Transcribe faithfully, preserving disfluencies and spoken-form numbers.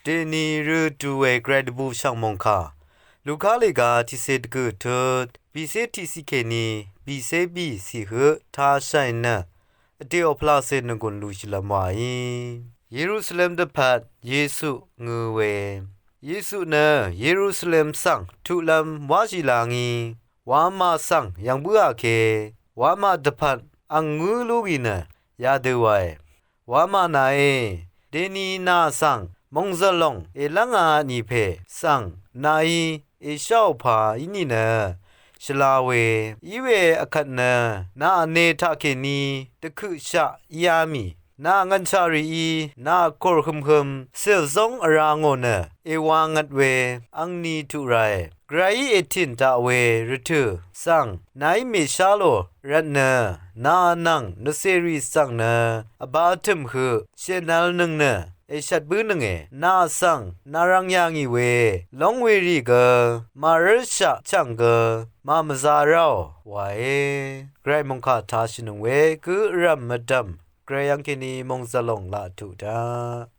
Dèni rø dù we gvray dvbù shv̀ng mòngkà Luka lèga tiqcè dvgø̀ tut bìcé tiqciq kèní bìcé bìcì høq tāshàì nø vdèò pvlacè nvgùn lúshìlv́m wàí. Yerusalem dvpvt Yesu ngø we. Yesu nø Yerusalem svng tuqlv́m wáshì la ngí wamà svng yv̀ng bǿà ke wamà dvpvt ang ngǿ lúgì nø yadø wae. Wamà nàe, dèni nà svng mòngzv̀l lòng èlv́ngā nìpè svng nàí èsháò pà í nìnø shvla we. Í we akvt nø nà vne taqkèní dvkøqshaq íá mì nà ngv̀nshaq rìí nà vkòr hømhøm cìl zóng vrá ngò nø èwā ngvt we angni tuq ràe. Gvrayí ètìn daq we rvtø̀ svng nàí mèshálò rvtnø nà nvng nvcèrì svng nø vbā tø̀m høq shènvlnøng nø èshvt bǿnønge. Nà svng nà rvng yà ngì we lóng werì gø màrǿshaq chv̀ng gø màmvzā ráò wae. Gvray mòngkà tāshìnøng we gø vrv̀m mvdv̀m gvray yv́ng kèní mòngzv̀l lòng laq tuq taq